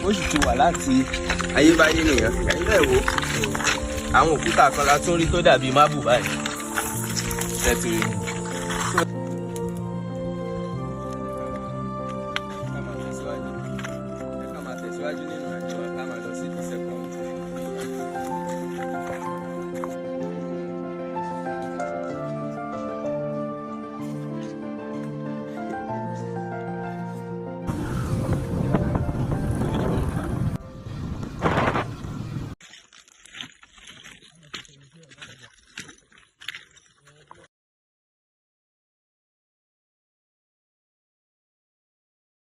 Ó sì ti wà láti ayébáyé nìyẹn. Ẹ̀yin náà wò, àwọn òkúta kan la tún rí tó dàbí marble báyìí. Ṣé ti rí?